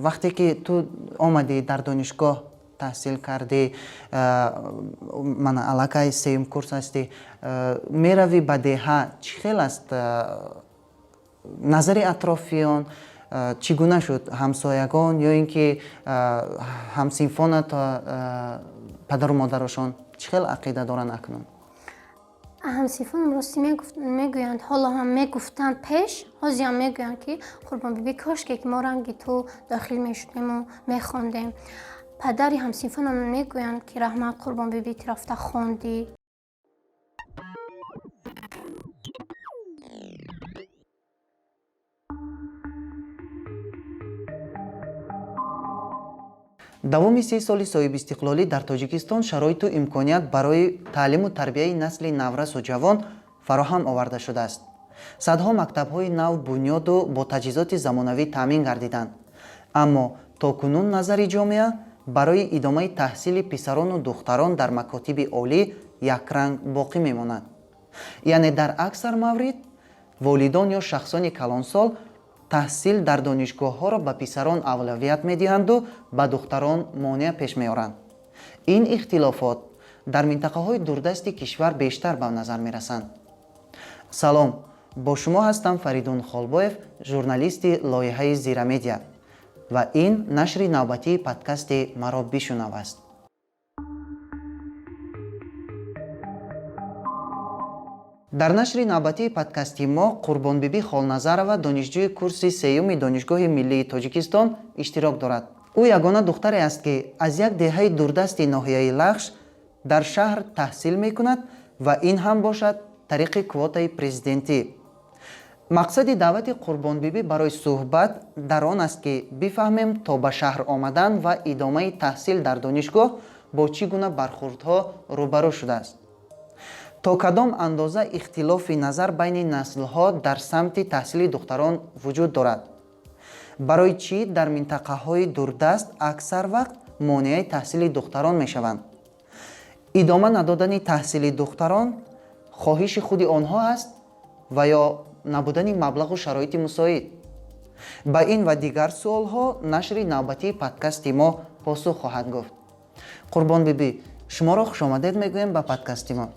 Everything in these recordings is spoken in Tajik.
Вақте ки ту омадӣ, дар донишгоҳ таҳсил кардӣ, мана аллакай сеюм курс ҳастӣ, меравӣ ба деҳа, чӣ хел аст назари атрофиён, чӣ гуна шуд? Ҳамсоягон ё ин ки ҳамсинфонат, падару модарашон чӣ хел ақида доранд акнун? Ҳамсинфонам ростӣ мегӯянд, ҳоло ҳам мегуфтанд пеш, ҳозир ҳам мегӯянд, ки Қурбонбибӣ, кошке ки мо ранги ту дохил мешудему мехондем. Падари ҳамсинфонам мегӯянд, ки раҳмат, Қурбонбибӣ, ту рафта хондӣ. Давоми 30 соли соҳибистиқлолӣ дар Тоҷикистон шароиту имконият барои таълиму тарбияи насли наврасу ҷавон фароҳам оварда шудааст. Садҳо мактабҳои нав бунёду бо таҷҳизоти замонавӣ таъмин гардиданд. Аммо то кунун назари ҷомеа барои идомаи таҳсили писарону духтарон дар макотиби олӣ якранг боқӣ мемонад. Яъне дар аксар маврид волидон ё шахсони калонсол таҳсил дар донишгоҳҳоро ба писарон авлавият медиҳанду ба духтарон монеа пеш меоранд. Ин ихтилофот дар минтақаҳои дурдасти кишвар бештар ба назар мерасанд. Салом, бо шумо ҳастам Фаридун Холбоев, журналисти лоиҳаи Зирамедиа, ва ин нашри навбатии подкасти «Маро бишунав» аст. Дар нашри навбатии подкасти мо Қурбонбибӣ Холназарова, донишҷӯи курси сеюми Донишгоҳи миллии Тоҷикистон, иштирок дорад. Ӯ ягона духтаре аст, ки аз як деҳаи дурдасти ноҳияи Лахш дар шаҳр таҳсил мекунад ва ин ҳам бошад тариқи квотаи президентӣ. Мақсади даъвати Қурбонбибӣ барои суҳбат дар он аст, ки бифаҳмем то ба шаҳр омадан ва идомаи таҳсил дар донишгоҳ бо чӣ гуна бархурдҳо рӯбарӯ шудааст, то кадом андоза ихтилофи назар байни наслҳо дар самти таҳсили духтарон вуҷуд дорад, барои чӣ дар минтақаҳои дурдаст аксар вақт монеаи таҳсили духтарон мешаванд, идома надодани таҳсили духтарон хоҳиши худи онҳо аст ва ё набудани маблағу шароити мусоид. Ба ин ва дигар суолҳо нашри навбатии подкасти мо посух хоҳад гуфт. Қурбонбибӣ, шуморо хушомадед мегӯем ба подкасти мо.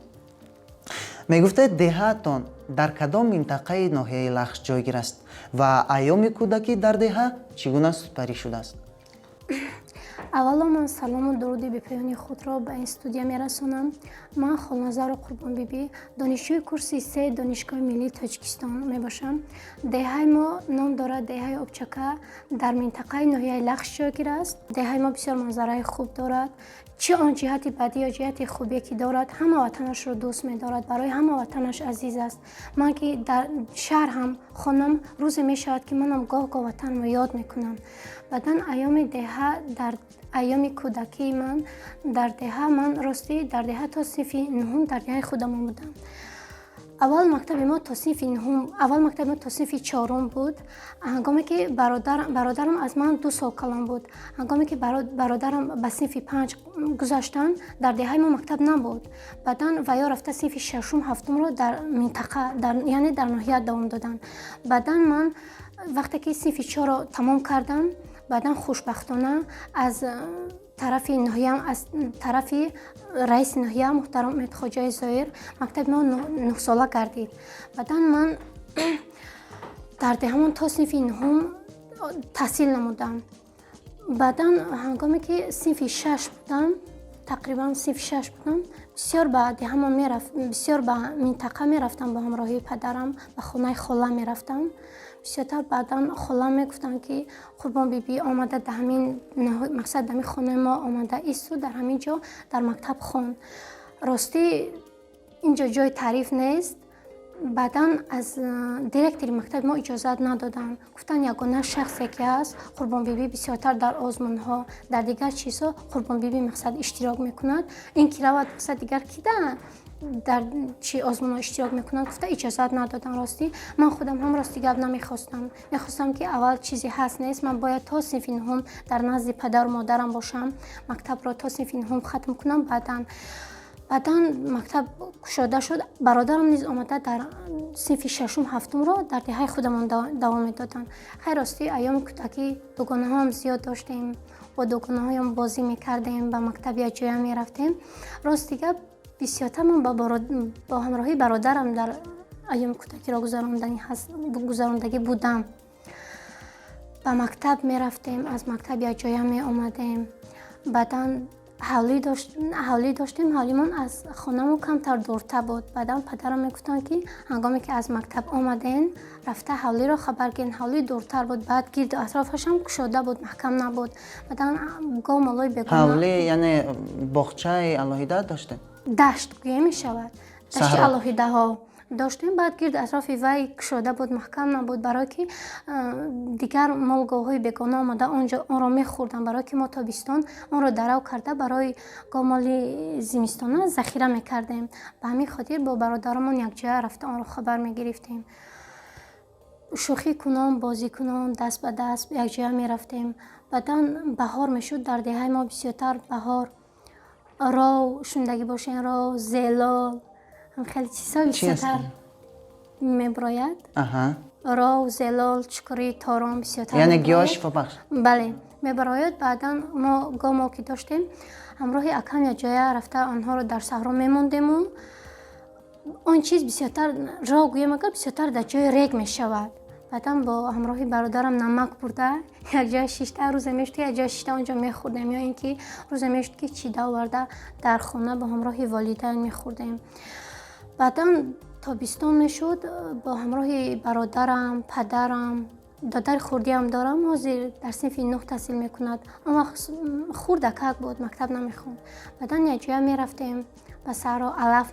Мегуфтед, деҳаатон дар кадом минтақаи ноҳияи Лахш ҷойгир аст ва айёми кӯдакӣ дар деҳа чӣ гуна сипарӣ шудааст? Аввало ман салому дуруди бепоёни худро ба ин студия мерасонам. Ман Холназару Қурбонбибӣ, донишҷӯи курси се Донишгоҳи миллии Тоҷикистон мебошам. Деҳаи мо ном дорад деҳаи Обчака, дар минтақаи ноҳияи Лахш ҷойгир аст. Деҳаи мо бисёр манзараи хуб дорад. Чӣ он ҷиҳати бадӣ ё ҷиҳати хубе ки дорад, ҳама ватанашро дӯст медорад, барои ҳама ватанаш азиз аст. Ман ки дар шаҳр ҳам хонам, рӯзе мешавад, ки манам гоҳ-гоҳ ватанро ёд мекунам. Баъдан айёми деҳа, дар айёми кӯдакии ман дар деҳа, ман ростӣ дар деҳа то синфи нуҳум дар деҳаи худамон будам. Аввал мактаби мо то синфи нуҳум, аввал мактаби мо то синфи чорум буд. Ҳангоме ки бародарам аз ман 2 сол калон буд, ҳангоме ки бародарам ба синфи 5 гузаштанд, дар деҳаи мо мактаб набуд. Баъдан ваё рафта синфи шашум, ҳафтумро дар минтақа, яъне дар ноҳия давом доданд. Баъдан ман вақте ки синфи чорро тамом кардам, баъдан хушбахтона аз тарафи ноҳия, аз тарафи раиси ноҳия муҳтарам Умедхоҷаи Зоир мактаби мо нӯҳсола гардид. Баъдан ман дар деҳамон то синфи нуҳум таҳсил намудам. Баъдан ҳангоме ки синфи шаш будам, тақрибан синфи шаш будам, бисёр ба деҳамон мерафт, бисёр ба минтақа мерафтам бо ҳамроҳии падарам, ба хонаи хола мерафтам. Бисёртар баъдан хола мегуфтанд, ки Қурбонбибӣ омада дар ҳамин мақсад, дар ҳамин хонаи мо омада исту дар ҳамин ҷо дар мактаб хон. Ростӣ ин ҷо ҷои таъриф нест. Баъдан аз директори мактаби мо иҷозат надоданд. Гуфтанд, ягона шахсе ки ҳаст Қурбонбибӣ, бисёртар дар озмунҳо, дар дигар чизҳо Қурбонбибӣ мақсад иштирок мекунад. Ин ки равад мақсад дигар ки дар чӣ озмунҳо иштирок мекунад, гуфта иҷозат надоданд. Ростӣ ман худам ҳам рости гап намехостам. Мехостам, ки аввал чизе ҳаст нест, ман бояд то синфи нуҳум дар назди падару модарам бошам, мактабро то синфи нуҳум хатм кунам. Баъдан Баъдан мактаб кушода шуд, бародарам низ омада дар синфи шашум, ҳафтумро дар деҳаи худамон давом медоданд. Хайр, ростӣ, айёми кӯдакӣ дугонаҳоам зиёд доштем, бо дугонаҳоям бозӣ мекардем, ба мактаб якҷоя мерафтем. Рости гап, бисёртар ман бо ҳамроҳии бародарам дар айёми кӯдакиро гузарондагӣ будам. Ба мактаб мерафтем, аз мактаб якҷоя меомадем. Баъдан ҳавлӣ доштем, ҳавлимон аз хонамон камтар дуртар буд. Баъдан падарам мегуфтанд, ки ҳангоме ки аз мактаб омадем, рафта ҳавлиро хабар гирен. Ҳавлӣ дуртар буд, баъд гирду атрофашам кушода буд, маҳкам набуд. Баъдан гов, молои бегона. Ҳавлӣ, яъне боғчаи алоҳида доштем? Дашт гӯя мешавад, дашти алоҳидаҳо доштем. Баъд гирд атрофи вай кушода буд, маҳкам набуд, барое ки дигар молговҳои бегона омада онҷо онро мехӯрданд. Барое ки мо тобистон онро дарав карда, барои говмоли зимистона захира мекардем. Ба ҳамин хотир бо бародарамон якҷоя рафта онро хабар мегирифтем. Шӯхӣ кунон, бозӣ кунон, даст ба даст якҷоя мерафтем. Баъдан баҳор мешуд, дар деҳаи мо бисёртар баҳор ров, шунидагӣ бошен, ров, зелол, хеле чизҳо бисёртар мебирояд. Ров, зелол, чукурӣ, торон бисёртар. Яъне гиёҳи шифобахш. Бале, мебарояд. Баъдан мо гов, ки доштем, ҳамроҳи акам якҷоя рафта онҳоро дар саҳро мемондему. Он чиз бисёртар, ров гӯем агар, бисёртар дар ҷои рег мешавад. Баъдан бо ҳамроҳи бародарам намак бурда, якҷоя шишта, рӯзе мешуд, ки якҷоя шишта онҷо мехӯрдем, ё ин ки рӯзе мешуд, ки чида оварда, дар хона бо ҳамроҳи волидайн мехӯрдем. Баъдан тобистон мешуд, бо ҳамроҳи бародарам, падарам, додари хурдиам дорам, ҳозир дар синфи нӯҳ таҳсил мекунад, он вақт хурдакак буд, мактаб намехонд. Баъдан якҷоя мерафтем ба саҳро, алаф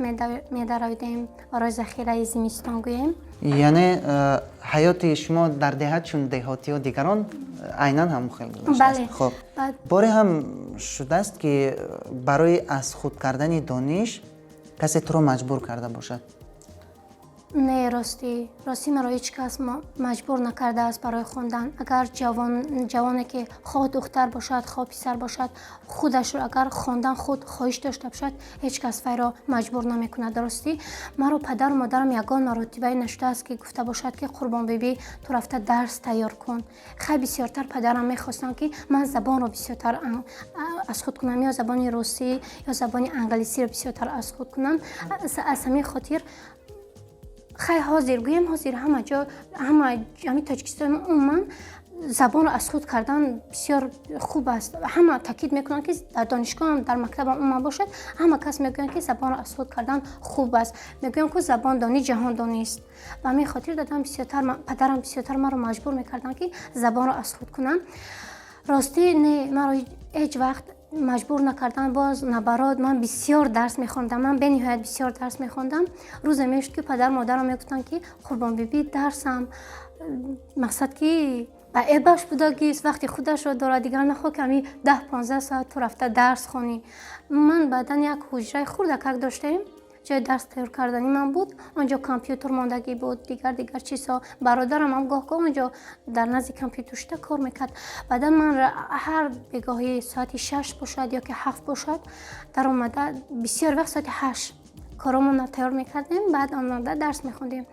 медаравидем барои захираи зимистон гӯем. Яъне ҳаёти шумо дар деҳа чун деҳотиё дигарон айнан ҳамон хел гузаштааст. Хуб, боре ҳам шудааст, ки барои аз худ кардани дониш касе туро маҷбур карда бошад? Не, ростӣ, маро ҳеҷ кас маҷбур накардааст барои хондан. Агар ҷавоне ки хоҳ духтар бошад, хоҳ писар бошад, худашро агар хондан худ хоҳиш дошта бошад, ҳеҷ кас вайро маҷбур намекунад. Ростӣ, маро падару модарам ягон маротибае нашудааст, ки гуфта бошад, ки Қурбонбибӣ, ту рафта дарс тайёр кун. Хай, бисёртар падарам мехостанд, ки ман забонро бисёртар аз худ кунам, ё забони русӣ, ё забони англисиро бисёртар аз худ кунам. Аз ҳамин хотир, хай, ҳозир гӯем, ҳозир ҳама ҷо, ҳама ҳамин Тоҷикистон умуман забонро аз худ кардан бисёр хуб аст. Ҳама таъкид мекунанд, ки дар донишгоҳам, дар мактабам умуман бошад, ҳама кас мегӯянд, ки забонро аз худ кардан хуб аст. Мегӯянд, ку забондонӣ ҷаҳондонист. Ба ҳамин хотир дадам бисёртар, падарам бисёртар маро маҷбур мекарданд, ки забонро аз худ кунам. Ростӣ, не, маро ҳеҷ вақт маҷбур накарданд. Боз наоборот, ман бисёр дарс мехондам, ман бениҳоят бисёр дарс мехондам. Рӯзе мешуд, ки падару модарам мегуфтанд, ки Қурбонбибӣ дарсам мақсад ки ба эбаш будагист, вақти худашро дорад, дигар нахоҳ, ки ҳамин 10-15 соат ту рафта дарс хонӣ. Ман баъдан як ҳуҷраи хурдакак доштем, ҷои дарс тайёр кардани ман буд. Он ҷо компютер мондагӣ буд, дигар дигар чизҳо. Бародарам ҳам гоҳ-гоҳ он ҷо дар назди компютер шуда кор мекард. Баъдан ман ҳар бегоҳӣ соати 6 бошад ё ки 7 бошад, даромада, бисёр вақт соати 8 коромонро тайёр мекардем, баъд омада дарс мехондем.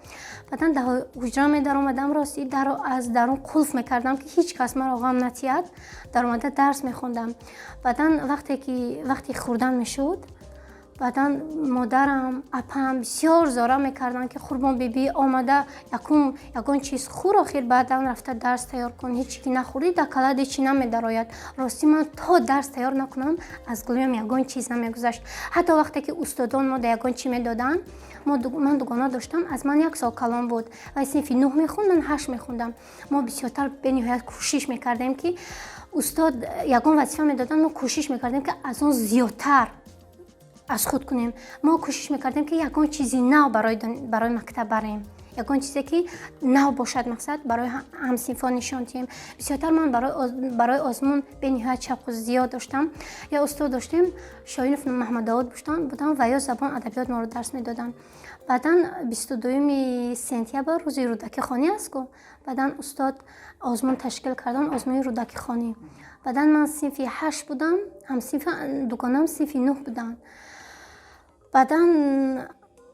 Баъдан дар ҳуҷра медаромадам, рости, даро аз дарун қулф мекардам, ки ҳеҷ кас маро ғам натиҳад, даромада дарс мехондам. Баъдан вақте ки вақти хӯрдан мешуд, баъдан модарам, апам бисёр зора мекарданд, ки Қурбонбибӣ, омада якум ягон чиз хӯр, охир баъдан рафта дарс тайёр кун, ҳеҷ ки нахӯрӣ, дар каллат ҳечи намедарояд. Ростӣ, ман то дарс тайёр накунам, аз гулӯям ягон чиз намегузашт. Ҳатто вақте ки устодон мо да ягон чӣ медоданд, ман дугона доштам, аз ман як сол калон буд, вай синфи нӯҳ мехонд, ман ҳашт мехондам. Мо бисёртар бениҳоят кӯшиш мекардем, ки устод ягон вазифа медоданд, мо кӯшиш мекардем, ки аз он зиёдтар аз худ кунем. Мо кӯшиш мекардем, ки ягон чизи нав барои мактаб барем, ягон чизе ки нав бошад, мақсад барои ҳамсинфон нишон диҳем. Бисёртар ман барои озмун бениҳоят шавқу зиёд доштам. Я устод доштем, Шоинов Маҳмадовуд буданд ва ё забон адабиёт моро дарс медоданд. Баъдан 22-юми сентябр рӯзи Рӯдакихонӣ аст ку, баъдан устод озмун ташкил карданд, озмуни Рӯдакихонӣ. Баъдан ман синфи ҳашт будам, ҳамсинфи дугонаам синфи нӯҳ буданд. Баъдан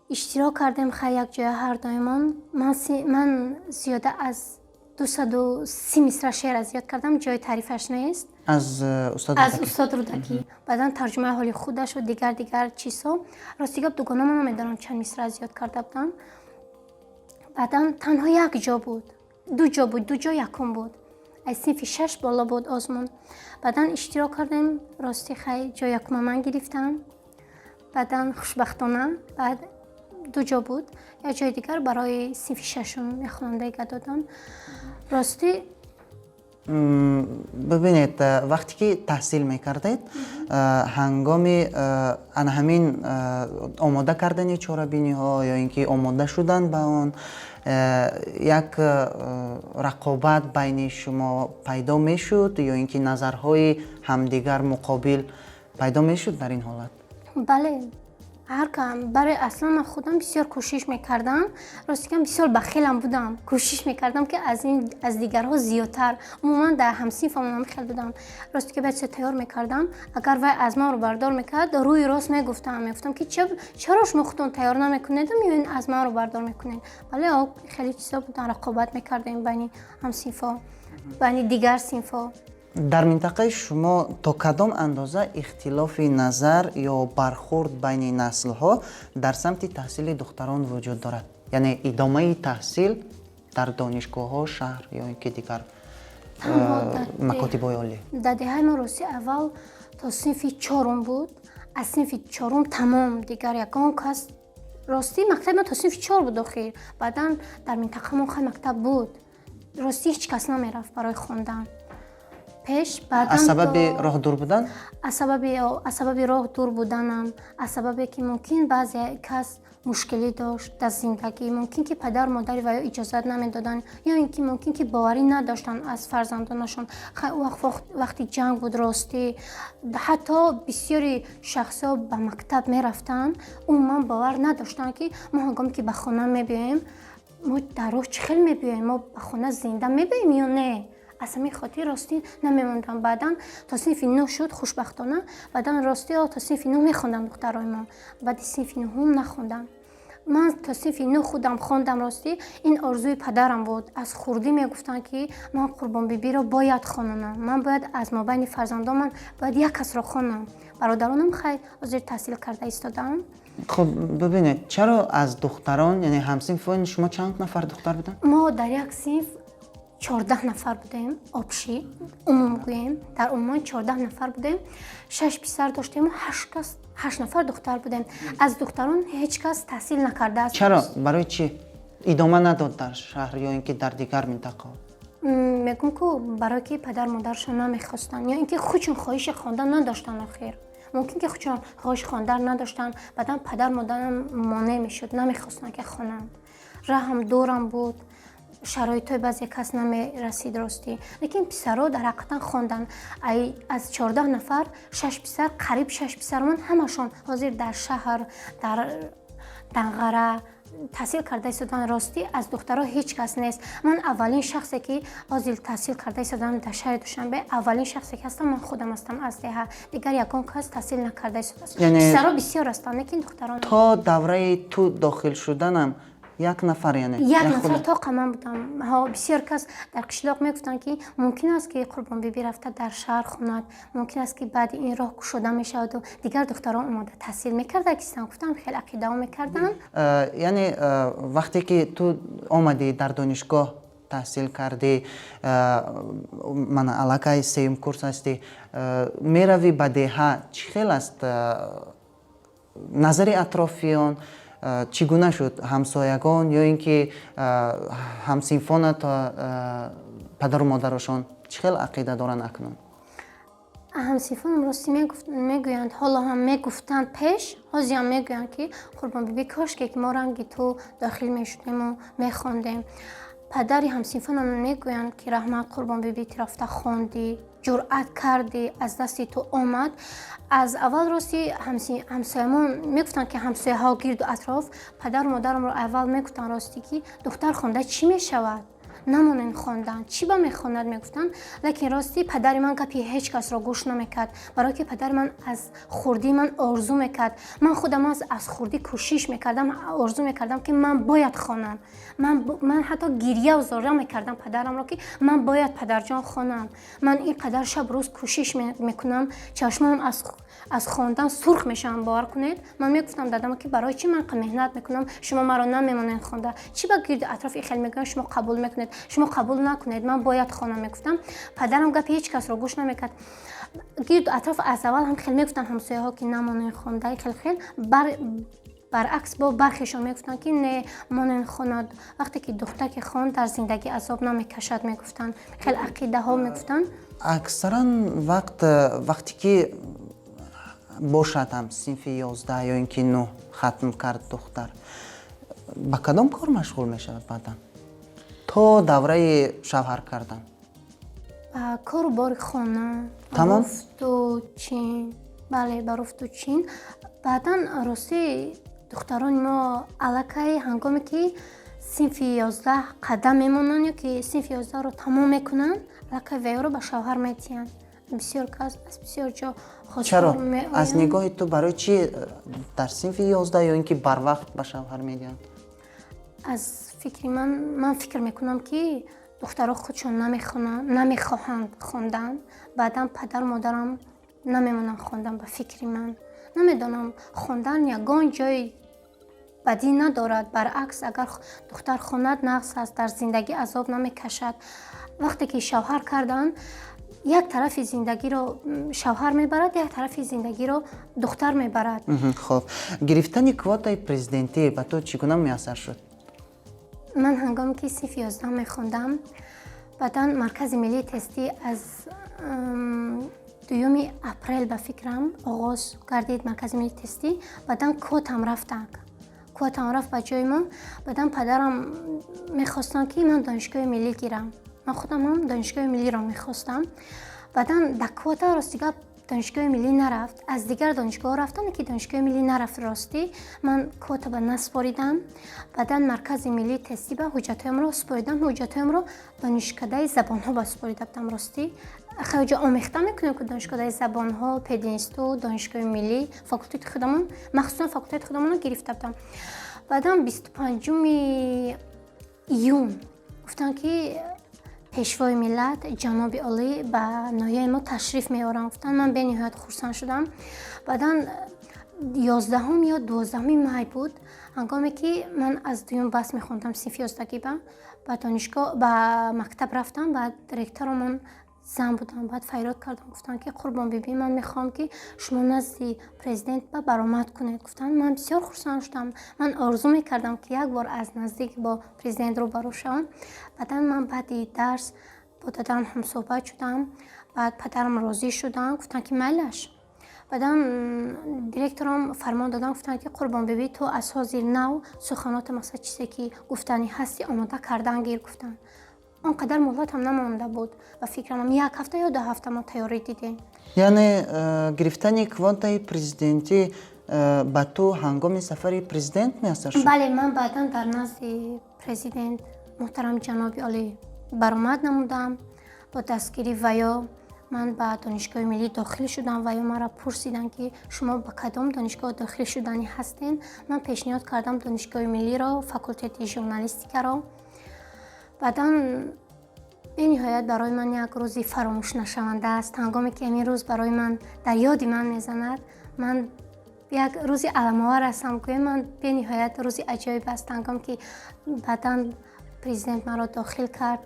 иштирок кардем, хай, якҷоя ҳардуемон. Ман зиёда аз 230 мисра шеър аз ёд кардам, ҷои таърифаш нест. Аз устод? Аз устод Рӯдакӣ, баъдан тарҷумаи ҳоли худашу дигар дигар чизҳо. Рости гап, дугонама намедонам чанд мисра аз ёд карда будам. Баъдан танҳо як ҷо буд, ду ҷо буд, ду ҷо якум буд, аз синфи шаш боло буд озмун. Баъдан иштирок кардем, рости, хай, ҷои якума ман гирифтам. Баъдан, хушбахтона, баъд ду ҷо буд, як ҷои дигар барои синфи шашум мехонандагига додам, ростӣ. Бибинед, вақте ки таҳсил мекардед, ҳангоми ана ҳамин омода кардани чорабиниҳо ё ин ки омода шудан ба он, як рақобат байни шумо пайдо мешуд ё ин ки назарҳои ҳамдигар муқобил пайдо мешуд дар ин ҳолат? Бале, ҳар кам барои, аслан ман худам бисёр кӯшиш мекардам. Рости гап, бисёр бахилам будам, кӯшиш мекардам, ки аз ин аз дигарҳо зиёдтар. Умуман дар ҳамсинфам хел будам, рости, ки баъд тайёр мекардам, агар вай аз ман рӯбардор мекард, рӯи рост мегуфтам, мегуфтам, ки чаро шумо худтон тайёр намекунедам ё ин аз ман рӯбардор мекунед? Бале, хеле чизо будан, рақобат мекардем байни ҳамсинфҳо, байни дигар синфҳо. Дар минтақаи шумо то кадом андоза ихтилофи назар ё бархурд байни наслҳо дар самти таҳсили духтарон вуҷуд дорад, яъне идомаи таҳсил дар донишгоҳҳо, шаҳр ё ин ки дигар макотибҳои олӣ? Дар деҳаи мо, рости, аввал то синфи чорум буд, аз синфи чорум тамом, дигар ягон кас, ростӣ, мактаби мо то синфи чор буд охир. Баъдан дар минтақамон хай мактаб буд, ростӣ, ҳеҷ кас намерафт барои хондан пеш. Аз сабаби роҳ дур будан? Аз сабаби роҳ дур буданам, аз сабабе ки мумкин баъзе кас мушкилӣ дошт дар зиндагӣ, мумкин ки падару модари ваё иҷозат намедоданд ё ин ки мумкин ки боварӣ надоштанд аз фарзандонашон. Вақт вақти ҷанг буд, ростӣ, ҳатто бисёри шахсҳо ба мактаб мерафтанд, умуман бовар надоштанд, ки мо ҳангоме ки ба хона мебиёем, мо дар роҳ чӣ хел мебиёем, мо ба хона зинда мебиёем ё не. Аз ҳамин хотир, ростӣ, намемондам. Баъдан то синфи нӯҳ шуд, хушбахтона. Баъдан, ростӣ, то синфи нӯҳ мехондам духтарои мо, баъди синфи нӯҳум нахондам. Ман то синфи нӯҳ худам хондам. Ростӣ, ин орзуи падарам буд, аз хурдӣ мегуфтанд, ки ман Қурбонбибиро бояд хононам, ман бояд аз мобайни фарзандонман бояд як касро хонам. Бародаронам, хай, ҳозир таҳсил карда истодаам. Хуб, бибинед, чаро аз духтарон, яъне ҳамсинфони шумо чанд нафар духтар буданд? Мо дар як синф 14 нафар будем, общий, умум гӯем, дар умуман 14 нафар будем. Шаш писар доштему ҳашт кас, ҳашт нафар духтар будем. Аз духтарон ҳеҷ кас таҳсил накардааст. Чаро, барои чӣ идома надод дар шаҳр ё ин ки дар дигар минтақаҳо? Мегӯм ку, барое ки падару модарашон намехостанд ё ин ки худшон хоҳиши хондан надоштанд. Охир мумкин ки худшон хоҳиши хондан надоштанд, баъдан падару модарам монеъ мешуд, намехостанд, ки хонанд. Раҳам дурам буд, шароитҳои баъзе кас намерасид, ростӣ. Лекин писарҳо дар ҳақиқатан хонданд. Аз 14 нафар шаш писар, қариб шаш писармон ҳамашон ҳозир дар шаҳр, дар Данғара таҳсил карда истоданд. Ростӣ, аз духтарҳо ҳеҷ кас нест. Ман аввалин шахсе, ки ҳозир таҳсил карда истодам дар шаҳри Душанбе, аввалин шахсе ки ҳастам, ман худам ҳастам аз деҳа. Дигар ягон кас таҳсил накарда истодааст. Писарҳо бисёр ҳастанд, лекин духтарон. То давраи ту дохил шуданам як нафар, яъне? Як нафар тоқа ман будам. Бисёр кас дар қишлоқ мегуфтанд, ки мумкин аст, ки Қурбонбибӣ рафта дар шаҳр хонад, мумкин аст, ки баъди ин роҳ кушода мешаваду дигар духтарон омода таҳсил мекарда кистанд, гуфтам, хеле ақидао мекарданд. Яъне вақте ки ту омадӣ, дар донишгоҳ таҳсил кардӣ, мана аллакай сеюм курс ҳастӣ, меравӣ ба деҳа, чӣ хел аст назари атрофиён, чӣ гуна шуд? Ҳамсоягон ё ин ки ҳамсинфонат, падару модарашон чӣ хел ақида доранд акнун? Ҳамсинфонам, ростӣ, мегӯянд, ҳоло ҳам мегуфтанд пеш, ҳозиам мегӯянд, ки Қурбонбибӣ, кошке ки мо ранги ту дохил мешудему мехондем. Падари ҳамсинфонам мегӯянд, ки раҳмат, Қурбонбибӣ, ту рафта хондӣ, ҷуръат кардӣ, аз дасти ту омад. Аз аввал, рости, ҳамсоямон мегуфтанд, ки ҳамсояҳо, гирду атроф, падару модарамро аввал мегуфтанд, ростӣ, ки духтар хонда чӣ мешавад? Намонен хондан, чӣ ба мехонад, мегуфтанд. Лекин ростӣ, падари ман гапи ҳеҷ касро гӯш намекард, барое ки падари ман аз хурдӣ ман орзу мекард. Ман худам аз хурдӣ кӯшиш мекардам, орзу мекардам, ки ман бояд хонам. Ман ҳатто гирьяву зоря мекардам падарамро, ки ман бояд, падарҷон, хонам. Ман ин қадар шаб рӯз кӯшиш мекунам, чашмонам аз хондан сурх мешаванд, бовар кунед. Ман мегуфтам дадама, ки барои чӣ ман меҳнат мекунам, шумо маро намемонед хонда? Чӣ ба гирди атроф и хел мегӯянд, шумо қабул мекунед? Шумо қабул накунед, ман бояд хонам, мегуфтам. Падарам гапи ҳеҷ касро гӯш намекард. Гирду атроф аз аввал ҳам хел мегуфтанд ҳамсояҳо, ки намонен хонда, хел хел. Баръакс, бо бархешон мегуфтанд, ки не, монен хонад, вақте ки духтар ки хонд, дар зиндагӣ азоб намекашад, мегуфтанд, хел ақидаҳо мегуфтанд. Аксаран вақт, вақте ки бошад ҳам синфи 11 ё ин ки 9 хатм кард, духтар ба кадом кор машғул мешавад баъдан то давраи шавҳар кардан? Ба кору бори хона. Тамом? Руфту чин, бале, ба руфту чин. Баъдан, ростӣ, духтарони мо аллакай ҳангоме ки синфи 11 қадам мемонанд ё ки синфи 11-ро тамом мекунанд, аллакай веёро ба шавҳар метиҳанд. Бисёр кас аз бисёр ҷо Чаро? хостгор Аз меоянд. нигоҳи ту, барои чӣ дар синфи 11 ё ин ки барвақт ба шавҳар медиҳанд? Аз фикри ман, ман фикр мекунам, ки духтаро худшон намехонанд, намехоҳанд хондан, баъдан падару модарам намемонанд хондан. Ба фикри ман, намедонам, хондан ягон ҷои бадӣ надорад. Баръакс, агар духтар хонад, нағз аст, дар зиндагӣ азоб намекашад. Вақте ки шавҳар карданд, як тарафи зиндагиро шавҳар мебарад, як тарафи зиндагиро духтар мебарад. Хоб, гирифтани квотаи президентӣ ба ту чӣ гуна муяссар шуд? Ман ҳангоме ки синфи 11 мехондам, баъдан Маркази миллии тестӣ аз 2 апрел, ба фикрам, оғоз гардид Маркази миллии тестӣ. Баъдан квотам рафтак, квотам рафт ба ҷои мо. Баъдан падарам мехостанд, ки ман Донишгоҳи миллӣ гирам. Ман худам ҳам Донишгоҳи миллиро мехостам. Баъдан дар квота, рости гап, Донишгоҳи миллӣ нарафт, аз дигар донишгоҳҳо рафтам, ки Донишгоҳи миллӣ нарафт. Ростӣ, ман квота ба наспоридам. Баъдан Маркази миллии тестӣ ба ҳуҷҷатҳоямро супоридам. Ҳуҷҷатҳоямро Донишкадаи забонҳо ба супорида будам. Ростӣ, хеле омехта мекунем, ки Донишкадаи забонҳо, пединститут, Донишгоҳи миллӣ, факултети худамон, махсусан факултети худамонро гирифта будам. Баъдан 25-уми июн гуфтанд, ки Пешвои миллат ҷаноби олӣ ба ноҳияи мо ташриф меоранд, гуфтанд. Ман бениҳоят хурсанд шудам. Баъдан 11-ум ё 12-уми май буд, ҳангоме ки ман аз дуюм бас мехондам, синфи 11-гиба, ба донишгоҳ, ба мактаб рафтам. Баъд директорамон зан будам, баъд фарёд кардам, гуфтанд, ки Қурбонбибӣ, ман мехоҳам, ки шумо назди президент ба баромад кунед, гуфтанд. Ман бисёр хурсанд шудам. Ман орзу мекардам, ки як бор аз наздик бо президент рӯбарӯ шавам. Баъдан ман баъди дарс бо додарам ҳамсӯҳбат шудам. Баъд падарам розӣ шуданд, гуфтанд, ки майлаш. Баъдан директорам фармон доданд, гуфтанд, ки Қурбонбибӣ, ту аз ҳозир нав суханота, мақсад, чизе ки гуфтанӣ ҳасти, омода кардан гир, гуфтанд. Он қадар муҳлатам намонда буд, ба фикрам, як ҳафта ё 2 ҳафта мо тайёрӣ дидем. Яъне гирифтани квотаи президентӣ ба ту ҳангоми сафари президент муяссар шуд? Бале, ман баъдан дар назди президент муҳтарам ҷаноби олӣ баромад намудам. Бо дастгирӣ ваё ман ба Донишгоҳи миллӣ дохил шудам. Ваё маро пурсиданд, ки шумо ба кадом донишгоҳ дохил шуданӣ ҳастед? Ман пешниҳод кардам Донишгоҳи миллиро, факултети журналистикаро. Баъдан бениҳоят барои ман як рӯзи фаромӯшнашаванда аст. Ҳангоме ки ҳамин рӯз барои ман дар ёди ман мезанад, ман як рӯзи аламовар ҳастам, гӯем. Ман бениҳоят рӯзи аҷоиб аст. Ҳангоме ки баъдан президент маро дохил кард,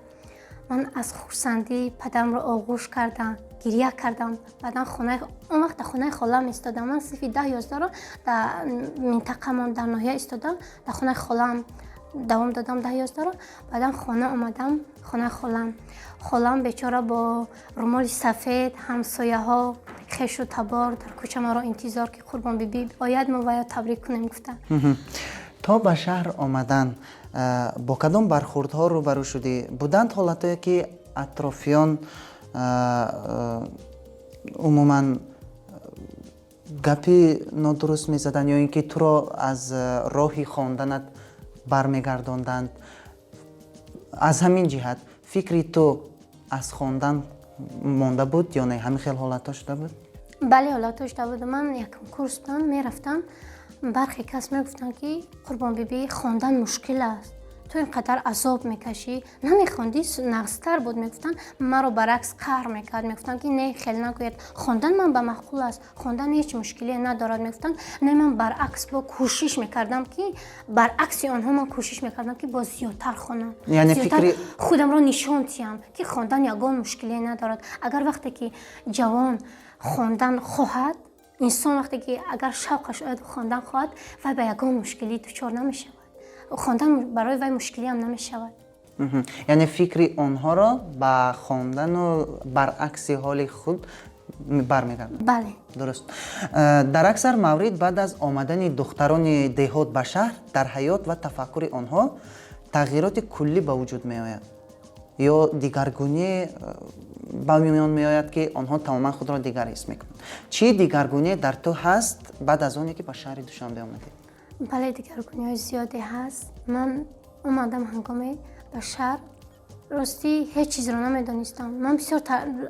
ман аз хурсандӣ падарамро оғӯш кардам, гиря кардам. Баъдан хонаи, он вақт дар хонаи холаам истодам. Ман синфи 10-11-ро дар минтақамон, дар ноҳия истодам, дар хонаи холаам давом додам 10-11-ро. Баъдан хона омадам, хонаи холам. Холам бечора бо румоли сафед, ҳамсояҳо, хешу табор дар кӯча маро интизор, ки Қурбонбибӣ ояд, мо ваё табрик кунем, гуфта. То ба шаҳр омадан бо кадом бархурдҳо рӯбарӯ шудӣ? Буданд ҳолатое, ки атрофиён умуман гапи нодуруст мезаданд ё ин ки туро аз роҳи хонданат бармегардонданд? Аз ҳамин ҷиҳат фикри ту аз хондан монда буд ё не? Ҳамин хел ҳолатҳо шуда буд? Бале, ҳолатҳо шуда буд. Ман якум курс будам, мерафтам, бархе кас мегуфтанд, ки Қурбонбибӣ, хондан мушкил аст, ту ин қадар азоб мекашӣ, намехондӣ нағзтар буд, мегуфтанд. Маро баръакс қаҳр мекард, мегуфтанд, ки не, хел нагӯяд, хондан ман ба маъқул аст, хондан ҳеҷ мушкилие надорад, мегуфтанд. Не, ман баръакс бо кӯшиш мекардам, ки баръакси онҳо ман кӯшиш мекардам, ки боз зиёдтар хонам, зиёдтар худамро нишон диҳам, ки хондан ягон мушкилие надорад. Агар вақте ки ҷавон хондан хоҳад, инсон вақте ки агар шавқаш ояд, хондан хоҳад, вай ба ягон мушкилӣ дучор намешавад, хондан барои вай мушкилиам намешавад. Яъне фикри онҳоро ба хондану баръакси ҳоли худ бармегардад. Бале. Дуруст. Дар аксар маврид баъд аз омадани духтарони деҳот ба шаҳр дар ҳаёт ва тафаккури онҳо тағйироти куллӣ ба вуҷуд меояд ё дигаргунӣ ба миён меояд, ки онҳо тамоман худро дигар ҳис мекунанд. Чӣ дигаргуние дар ту ҳаст баъд аз оне ки ба шаҳри Душанбе омадӣ? Бале, дигаргуниҳои зиёде ҳаст. Ман омадам ҳангоме ба шаҳр, ростӣ ҳеҷ чизро намедонистам. Ман бисёр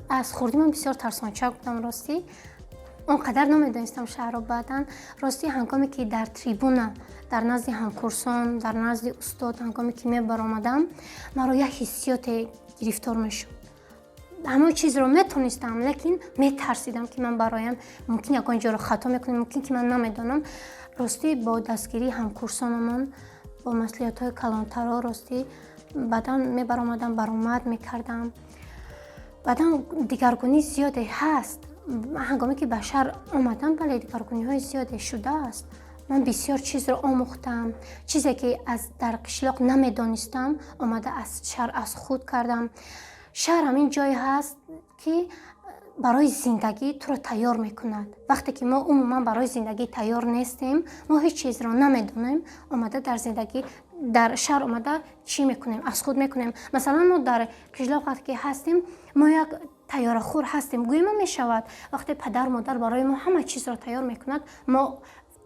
аз хурдӣ ман бисёр тарсончак будам, ростӣ он қадар намедонистам шаҳрро. Баъдан, ростӣ, ҳангоме ки дар трибуна, дар назди ҳамкурсон, дар назди устод ҳангоме ки мебаромадам, маро як ҳиссиёте гирифтор мешуд. Ҳамон чизро метонистам, лекин метарсидам, ки ман бароям, мумкин ягон ҷоро хато мекунам, мумкин ки ман намедонам. Ростӣ, бо дастгирии ҳамкурсонамон, бо маслиҳатҳои калонтаро, ростӣ, баъдан мебаромадам, баромад мекардам. Баъдан дигаргунӣ зиёде ҳаст. Ҳангоме ки ба шаҳр омадам, бале, дигаргуниҳои зиёде шудааст. Ман бисёр чизро омӯхтам, чизе ки аз дар қишлоқ намедонистам, омада аз шаҳр аз худ кардам. Шаҳр ҳамин ҷое ҳаст, ки барои зиндагӣ туро тайёр мекунад. Вақте ки мо умуман барои зиндагӣ тайёр нестем, мо ҳеҷ чизро намедонем, омада дар зиндагӣ, дар шаҳр омада чӣ мекунем, аз худ мекунем. Масалан, мо дар қишлоқ вақте ки ҳастем, мо як тайёрахӯр ҳастем, гӯема мешавад. Вақте падару модар барои мо ҳама чизро тайёр мекунад, мо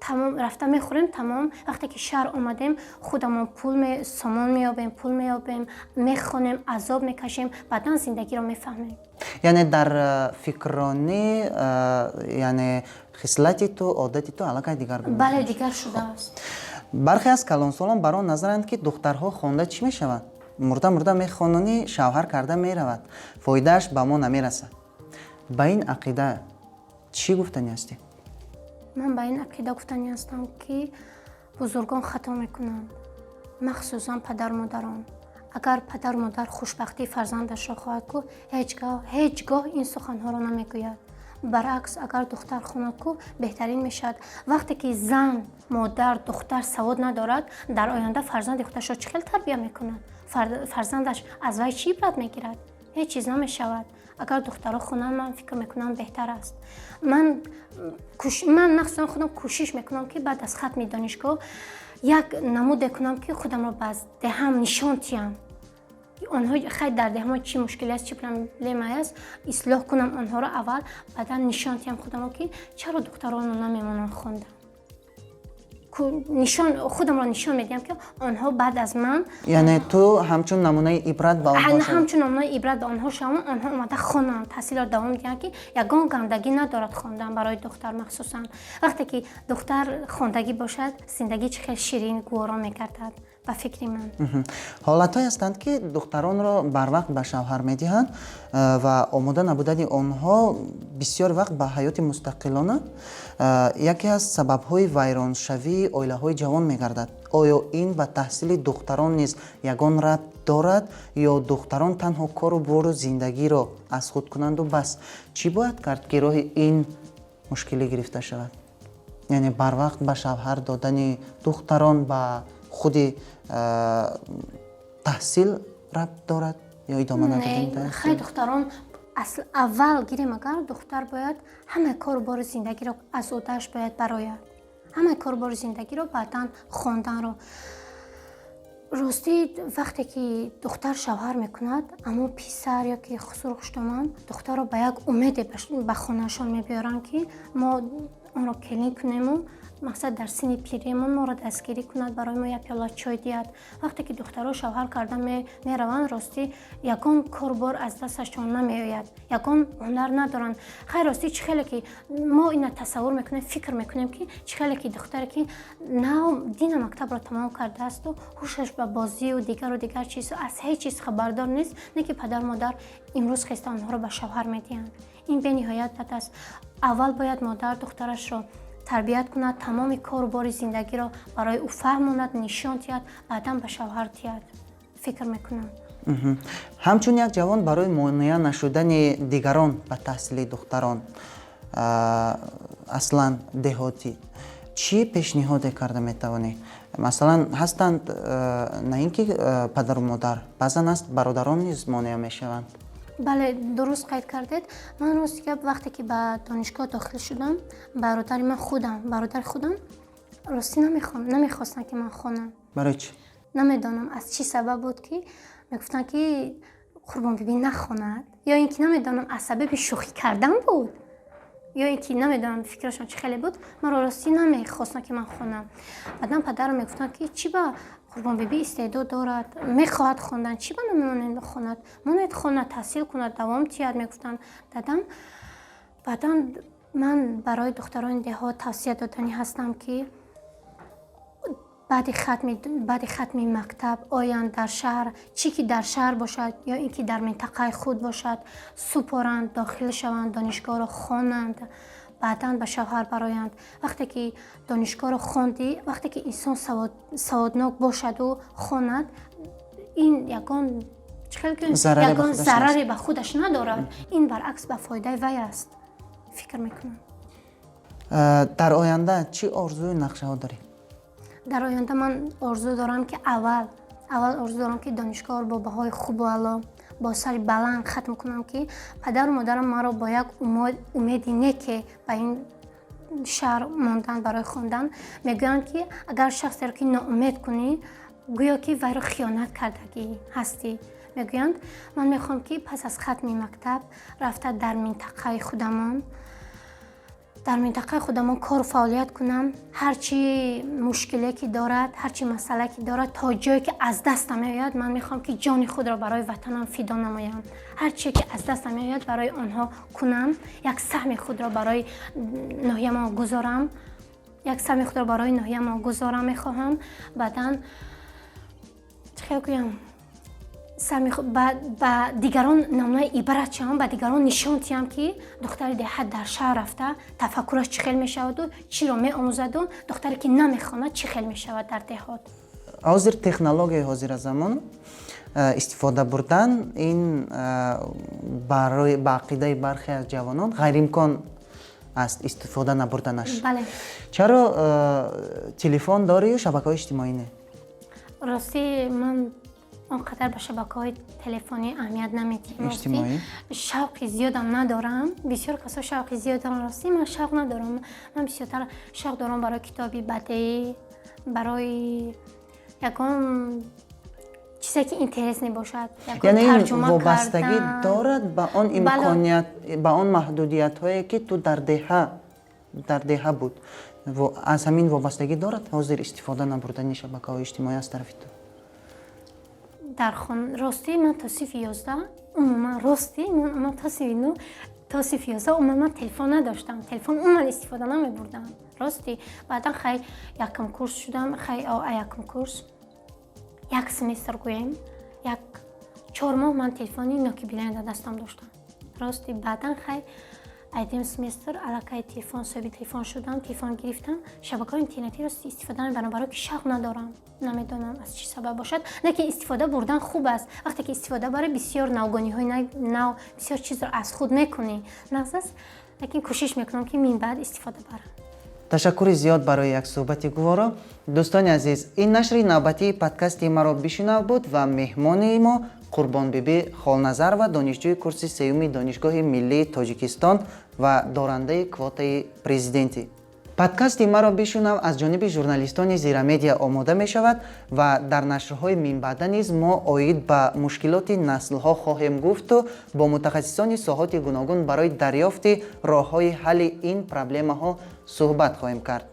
тамом рафта мехӯрем, тамом. Вақте ки шаҳр омадем, худамон пул сомон меёбем, пул меёбем, мехонем, азоб мекашем, баъдан зиндагиро мефаҳмем. Яъне дар фикрронӣ, яъне хислати ту, одати ту аллакай дигар? Бале, дигар шудааст. Бархе аз калонсолон бар он назаранд, ки духтарҳо хонда чӣ мешаванд, мурда мурда мехононӣ, шавҳар карда меравад, фоидааш ба мо намерасад. Ба ин ақида чӣ гуфтанӣ ҳастӣ? Ман ба ин ақида гуфтанӣ ҳастам, ки бузургон хато мекунанд, махсусан падару модарон. Агар падару модар хушбахтии фарзандашро хоҳад ку, ҳеҷ гоҳ ин суханҳоро намегӯяд. Баръакс, агар духтар хонад ку, беҳтарин мешавад. Вақте ки зан, модар, духтар савод надорад, дар оянда фарзанди худашро чӣ хел тарбия мекунад? Фарзандаш аз вай чӣ ибрат мегирад? Ҳеҷ чиз намешавад. Агар духтаро хонанд, ман фикр мекунам, беҳтар аст. Ман махсусан худам кӯшиш мекунам, ки баъд аз хатми донишгоҳ як намуде кунам, ки худамро ба деҳам нишон диҳам. Онҳо хай дар деҳамо чӣ мушкиле аст, чӣ проблема аст, ислоҳ кунам онҳоро аввал, баъдан нишон диҳам худамро, ки чаро духтаронро намемонанд хондан. Нишон худамро нишон медиҳам, ки онҳо баъд аз ман. Яъне ту ҳамчун намунаи ибрат ба онҳо? Ҳамчун намунаи ибрат ба онҳо шавам, онҳо омада хонанд, таҳсилро давом диҳанд, ки ягон гандагӣ надорад хондан барои духтар. Махсусан вақте ки духтар хондагӣ бошад, зиндагӣ чӣ хел ширин, гуворо мегардад, ба фикри ман. Ҳолатҳое ҳастанд, ки духтаронро барвақт ба шавҳар медиҳанд ва омода набудани онҳо бисёр вақт ба ҳаёти мустақилона яке аз сабабҳои вайроншавии оилаҳои ҷавон мегардад. Оё ин ба таҳсили духтарон низ ягон рабт дорад ё духтарон танҳо кору бору зиндагиро аз худ кунанду бас? Чӣ бояд кард, ки роҳи ин мушкилӣ гирифта шавад? Яъне барвақт ба шавҳар додани духтарон ба худи таҳсил рабт дорад ё идома надодани? Хай, духтарон асл аввал гирем, агар духтар бояд ҳамаи кору бори зиндагиро аз ӯҳдааш бояд барояд, ҳамаи кору бори зиндагиро, баъдан хонданро. Ростӣ, вақте ки духтар шавҳар мекунад, аммо писар ё ки хусур хуштоман духтарро ба як умеде ба хонаашон мебиёранд, ки мо Онро келин кунему, мақсад, дар синни пириемон моро дастгирӣ кунад, барои мо як пиёла чой диҳад. Вақте ки духтаро шавҳар карда мераванд, ростӣ, ягон корбор аз дасташон намеояд, ягон ҳунар надоранд. Хайр, ростӣ, чӣ хеле ки мо ина тасаввур мекунем, фикр мекунем, ки чӣ хеле ки духтаре ки нав дина мактабро тамом кардаасту ҳушаш ба бозию дигару дигар чиз, аз ҳеҷ чиз хабардор нест, не ки падару модар имрӯз хеста онҳоро ба шавҳар медиҳанд. Ин бениҳоят бад аст. Аввал бояд модар духтарашро тарбият кунад, тамоми кору бори зиндагиро барои ӯ фаҳмонад, нишон диҳад, баъдан ба шавҳар диҳад, фикр мекунам. Ҳамчун як ҷавон, барои монеа нашудани дигарон ба таҳсили духтарон, аслан деҳотӣ, чӣ пешниҳоде карда метавонӣ? Масалан, ҳастанд, на ин ки падару модар, баъзан аст, бародарон низ монеа мешаванд. Бале, дуруст қайд кардед. Ман, рости гап, вақте ки ба донишгоҳ дохил шудам, бародари ман худам, бародари худам, ростӣ, намехостанд, ки ман хонам. Барои чӣ? Намедонам, аз чӣ сабаб буд, ки мегуфтанд, ки Қурбонбибӣ нахонад, ё ин ки, намедонам, аз сабаби шӯхӣ кардан буд, ё ин ки, намедонам, фикрашон чӣ хеле буд, маро, ростӣ, намехостанд, ки ман хонам. Баъдан падарам мегуфтанд, ки чӣ ба, Қурбонбибӣ истеъдод дорад, мехоҳад хондан, чӣ ба намемонед хонад? Монед, хонад, таҳсил кунад, давом тиҳад, мегуфтанд дадам. Баъдан ман барои духтарони деҳот тавсия доданӣ ҳастам, ки баъди хатми мактаб оянд дар шаҳр, чӣ ки дар шаҳр бошад ё ин ки дар минтақаи худ бошад, супоранд, дохил шаванд, донишгоҳро хонанд, баъдан ба шавҳар бароянд. Вақте ки донишгоҳро хондӣ, вақте ки инсон саводнок бошаду хонад, ин ягон ягон зараре ба худаш надорад, ин баръакс ба фоидаи вай аст, фикр мекунам. Дар оянда чӣ орзую нақшаҳо дорӣ? Дар оянда ман орзу дорам, ки аввал орзу дорам, ки донишгоҳро бо баҳои хубу аъло, бо сари баланд хатм кунам, ки падару модарам маро бо як умеди неке ба ин шаҳр мондан барои хондан. Мегӯянд, ки агар шахсеро ки ноумед кунӣ, гӯё ки вайро хиёнат кардагӣ ҳастӣ, мегӯянд. Ман мехоҳам, ки пас аз хатми мактаб рафта дар минтақаи худамон кору фаъолият кунам. Ҳарчи мушкиле ки дорад, ҳарчи масъалае ки дорад, то ҷое ки аз дастам меояд, ман мехоҳам, ки ҷони худро барои ватанам фидо намоям, ҳарчие ки аз дастам меояд, барои онҳо кунам, як саҳми худро барои ноҳиямон гузорам, як саҳми худро барои ноҳиямон гузорам мехоҳам. Баъдан, чӣ хел гӯям, ба дигарон намунаи ибрат шавам, ба дигарон нишон диҳам, ки духтари деҳат дар шаҳр рафта тафаккураш чӣ хел мешаваду чиро меомӯзаду духтаре ки намехонад, чӣ хел мешавад дар деҳот. Ҳозир технологияи ҳозира замон истифода бурдан ин барои, ба ақидаи бархе аз ҷавонон, ғайриимкон аст истифода набурданаш. Бале. Чаро телефон дорию шабакаҳои иҷтимоӣ не? Ростӣ, ман он қадар ба шабакаҳои телефонӣ аҳамият намедиҳам. Иҷтимоӣ? Шавқи зиёдам надорам. Бисёр касо шавқи зиёд дорам, ростӣ, ман шавқ надорам. Ман бисёртар шавқ дорам барои китоби бадеӣ, барои ягон чизе ки интересный бошад. Яъне ин вобастагӣ дорад ба он имконият, ба он маҳдудиятҳое, ки ту дар деҳа буд, аз ҳамин вобастагӣ дорад ҳозир истифода набурдани шабакаҳои иҷтимоӣ аз тарафи ту? Дар хон, ростӣ, ман то синфи 11 умуман, ростӣ, ман то синфи ну, то синфи 11 умуман ман телефон надоштам, телефон умуман истифода намебурдам, ростӣ. Баъдан, хай, якум курс шудам, хай, якум курс як семестр гӯем, як 4 моҳ ман телефони Нокиа Билайн дар дастам доштам, рости. Баъдан, хай, айдем семестр аллакай телефон, соҳиби телефон шудам, телефон гирифтам. Шабакаҳои интернетӣ, рости, истифода мебарам, барои ки шавқ надорам. Намедонам, аз чӣ сабаб бошад, лекин истифода бурдан хуб аст. Вақте ки истифода барӣ, бисёр навгониҳои нав, бисёр чизро аз худ мекунӣ, нағз аст. Лекин кӯшиш мекунам, ки минбаъд истифода барам. Ташаккури зиёд барои як суҳбати гуворо. Дӯстони азиз, ин нашри навбатии подкасти «Маро бишунав» буд ва меҳмони мо Қурбонбибӣ Холназарова, донишҷӯи курси сеюми Донишгоҳи миллии Тоҷикистон ва дорандаи квотаи президентӣ. Подкасти «Маро бишунав» аз ҷониби журналистони Зирамедиа омода мешавад ва дар нашрҳои минбаъда низ мо оид ба мушкилоти наслҳо хоҳем гуфту бо мутахассисони соҳоти гуногун барои дарёфти роҳҳои ҳалли ин проблемаҳо суҳбат хоҳем кард.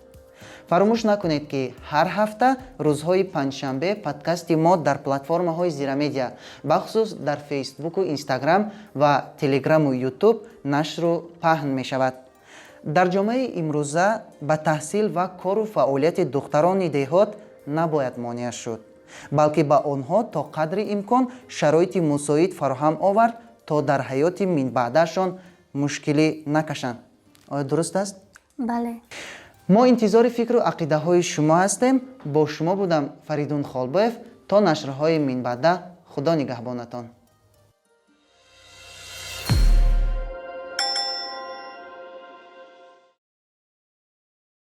Фаромӯш накунед, ки ҳар ҳафта рӯзҳои панҷшанбе подкасти мо дар платформаҳои Зирамедиа, бахусус дар Фейсбуку Инстаграм ва Телеграму Ютуб нашру паҳн мешавад. Дар ҷомеаи имрӯза ба таҳсил ва кору фаъолияти духтарони деҳот набояд монеа шуд, балки ба онҳо то қадри имкон шароити мусоид фароҳам овард, то дар ҳаёти минбаъдаашон мушкилӣ накашанд. Оё дуруст аст? Бале. Мо интизори фикру ақидаҳои шумо ҳастем. Бо шумо будам Фаридун Холбоев. То нашрҳои минбаъда, Худо нигаҳбонатон.